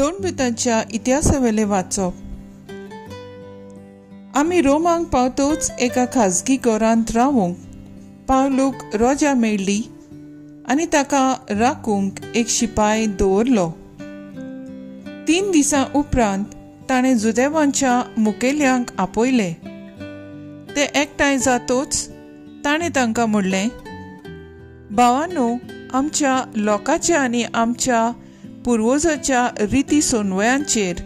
दोन इतिहासावेलें वाचप. आमी रोमांक पावतोच एका खाजगी घरांत रावूंक पावलूक रोजा मेळ्ळी आनी ताका राखूंक एक शिपाय दवरलो. 3 दिसां उपरांत ताणें जुदेवांच्या मुखेल्यांक आपयले. ते एकठांय जातोच ताणें तांकां म्हणलें, भावानो, आमच्या लोकांच्या आनी आमच्या पुर्वजाच्या रिती सोनवयांचेर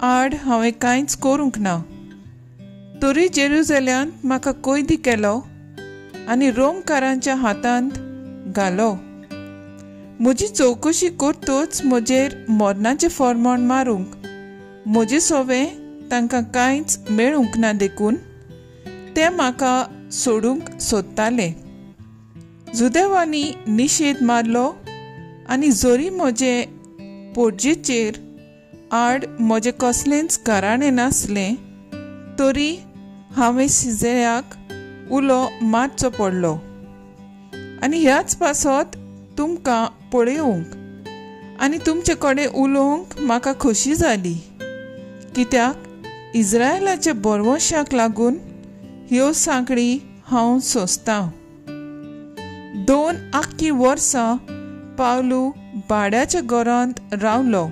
आड हांवें कांयच करूंक ना, तरी जेरुजल्यांत म्हाका कैदी केलो आनी रोमकारांच्या हातांत घालो. म्हजी चवकशी करतोच म्हजेर मरणाचें फॉर्मोण मारूंक म्हजे सोवे तांकां कांयच मेळूंक ना, देखून ते म्हाका सोडूंक सोदताले. जुदेवांनी निशेध मारलो आनी जरी म्हजे पोटजेचेर आड म्हजें कसलेंच घराणें नासलें तरी हांवें सिजेयाक उलो मारचो पडलो आनी ह्याच पासत तुमकां पळोवंक आनी तुमचे कडेन उलोवंक म्हाका खोशी जाली, कित्याक इज्रायलाच्या बरवंशाक लागून ह्यो सांकळी हांव सोंसतां. 2 आख्खी वर्सां पावलू भाड्याच्या घरांत रावलो.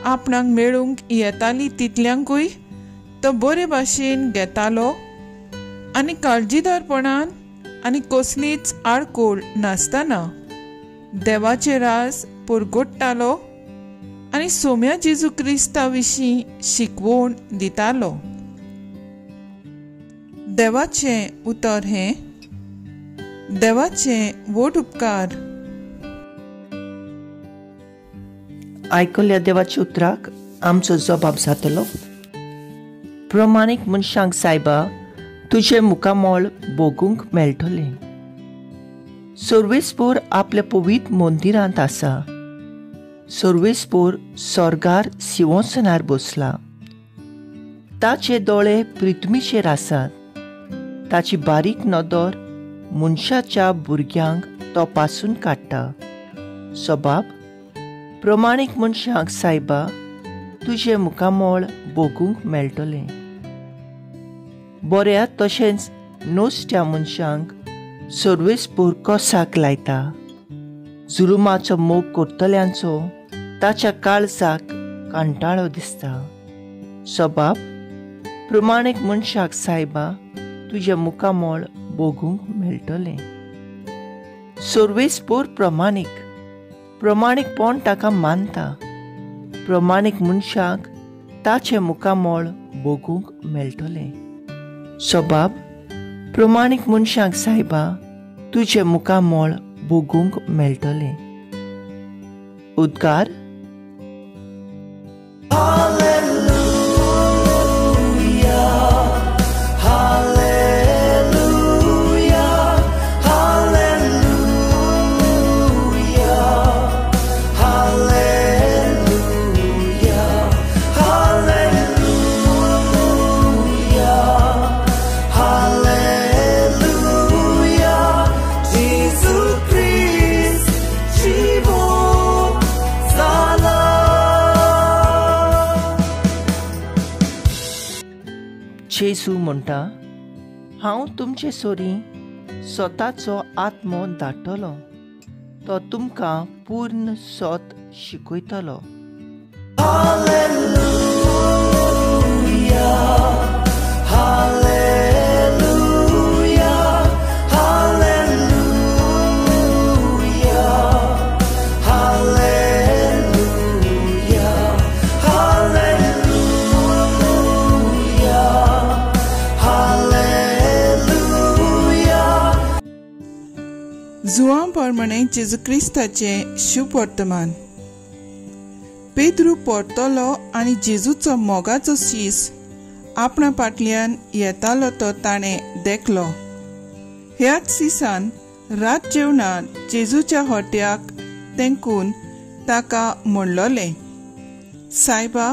आपणाक मेळूंक येताली तितल्यांकूय तो बरे भाशेन घेतालो आनी काळजीदारपणान आनी कसलीच आडकोळ नासतना देवाचे राज पुरगोडटालो आनी सोम्या जेजू क्रिस्ता विशीं शिकवण दितालो. देवाचें उतर हें. देवाचे व्हड उपकार. आयकल्या देवाच्या उतराक आमचो जबाब जातलो. प्रमाणीक मनशांक सायबा तुजें मुखामळ भोगूंक मेळटलें. सर्वेस्पोर आपल्या पवित्र मंदिरांत आसा. सर्वेस्पोर स्वर्गार सिंहासनार बसला. ताचे दोळे पृथ्वीचेर आसात. ताची बारीक नदर मनशाच्या भुरग्यांक तपासून काडटा. सबाब प्रमाणीक मनशांक सायबा तुजें मुखामळ भोगूंक मेळटलें. बऱ्या तशेंच नश्ट्या मनशांक सर्वेस्पोर कसाक लायता. जुलुमाचो मोग करतल्यांचो ताच्या काळजाक कांटाळो दिसता. सबाब प्रमाणीक मनशाक सायबा तुजें मुखामळ भोगूंक मेळटलें. सर्वेस्पोर प्रमाणीक प्रमाणीकपण ताका मानता. प्रमाणीक मनशाक ताचें मुखामळ भोगूंक मेळटलें. सबाब प्रमाणीक मनशाक सायबा तुजें मुखामळ भोगूंक मेळटलें. उद्गार. जेजू म्हणटा, हांव तुमचे सोरी स्वताचो आत्मो धाडटलो, तो तुमकां पूर्ण सत शिकयतलो. जुआं प्रमाणे जेजू क्रिस्ताचें शुभवर्तमान. पेद्रू परतलो आनी जेजूचो मोगाचो शीस आपणा फाटल्यान येतालो तो ताणें देखलो. ह्याच सिसान रात जेवणान जेजूच्या हट्याक तेंकून ताका म्हणलोलें, सायबा,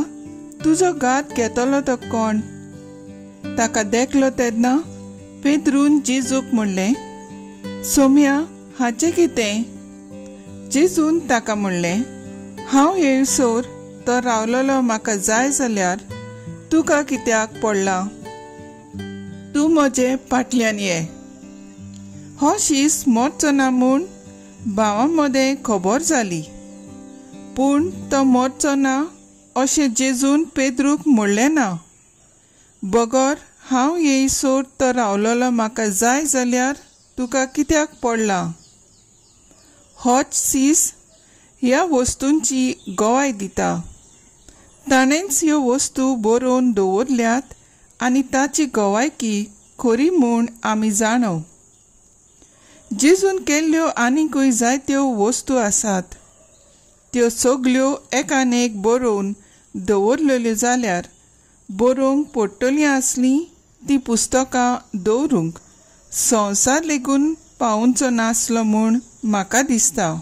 तुजो घात घेतलो तो कोण? ताका देखलो तेन्ना पेद्रून जेजूक म्हणलें, सोम्या, हाचें कितें? जेजून ताका म्हणलें, हांव येयसर तो रावलेलो म्हाका जाय जाल्यार तुका कित्याक पडला? तूं म्हजे फाटल्यान ये. हो शीस मरचो ना म्हूण भावां मदें खबर जाली, पूण तो मरचो ना अशें जेजून पेद्रूक म्हणलें ना. बगर हांव येयसर तो रावलेलो म्हाका जाय जाल्यार तुका कित्याक पडला? होच शीस ह्या वस्तूंची गवाय दिता. ताणेंच ह्यो वस्तू बरोवन दवरल्यात आनी ताची गवायकी खरी म्हूण आमी जाणव. जेजून केल्ल्यो आनीकूय जायत्यो वस्तू आसात. त्यो सगल्यो एकान एक बरोवन दवरलेल्यो जाल्यार बरोवंक पडटलीं आसलीं तीं पुस्तकां दवरूंक संवसार लेगून पावोवचो नासलो म्हूण म्हाका दिसता.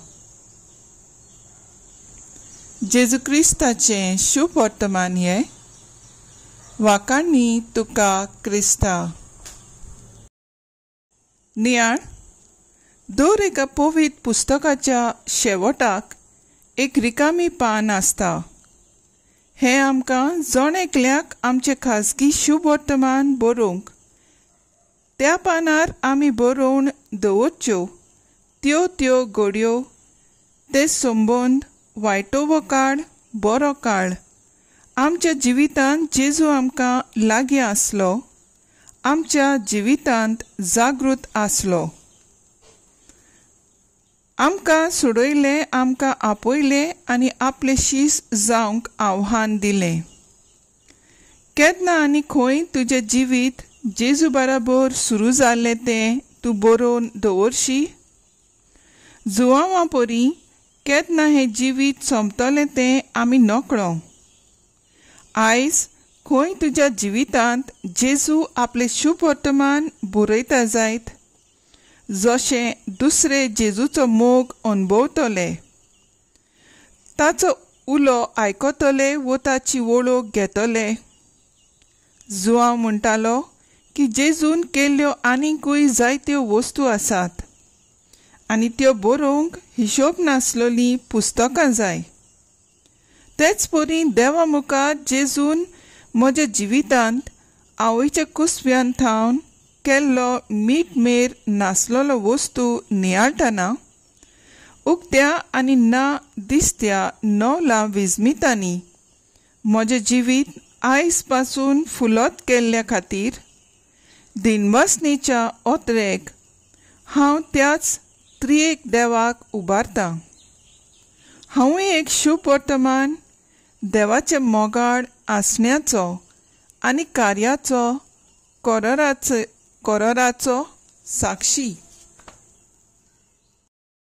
जेजू क्रिस्ताचें शुभ वर्तमान हें. वाखाणी तुका क्रिस्ता. नियाळ. दर एका पवित्र पुस्तकाच्या शेवटाक एक रिकामी पान आसता. हें आमकां जण एकल्याक आमचें खाजगी शुभ वर्तमान बरोवंक त्या पानार आमी बरोवन दवरच्यो त्यो त्यो घडयो, ते संबंद, वायटो काळ बरो काळ आमच्या जिवितांत जेजू आमकां लागीं आसलो, आमच्या जिवितांत जागृत आसलो, आमकां सोडयलें, आमकां आपयलें आनी आपले शीस जावंक आव्हान दिलें. केन्ना आनी खंय तुजें जिवीत जेजू बराबर सुरू जाल्लें तें तूं बरोवन दवरशी? जुवांवा परी केन्ना हें जिवीत सोंपतलें तें आमी नकळो. आयज खंय तुज्या जिवितांत जेजू आपलें शुभ वर्तमान बरयता जायत, जशें दुसरे जेजूचो मोग अणभवतले, ताचो उलो आयकतले वो ताची वळख घेतले? जुवांव म्हणटालो की जेजून केल्ल्यो आनीकूय जायत्यो वस्तू आसात आनी त्यो बरोवंक हिशोब नासलेलीं पुस्तकां जाय. तेच परी देवा मुखार जेजून म्हज्या जिवितांत आवयच्या कुसव्यान थावन केल्लो मीठमेर नासलेलो वस्तू नियाळटना उक्त्या आनी ना दिसत्या नवला विजमितांनी म्हजें जिवीत आयज पासून फुलत केल्ल्या खातीर दिनवासनेच्या ओतरेक हांव त्याच त्रियेक देवाक उबारतां. हांवूय एक शुभ वर्तमान देवाचे मोगाळ आसण्याचो आनी कार्याचो कोराराचो साक्षी.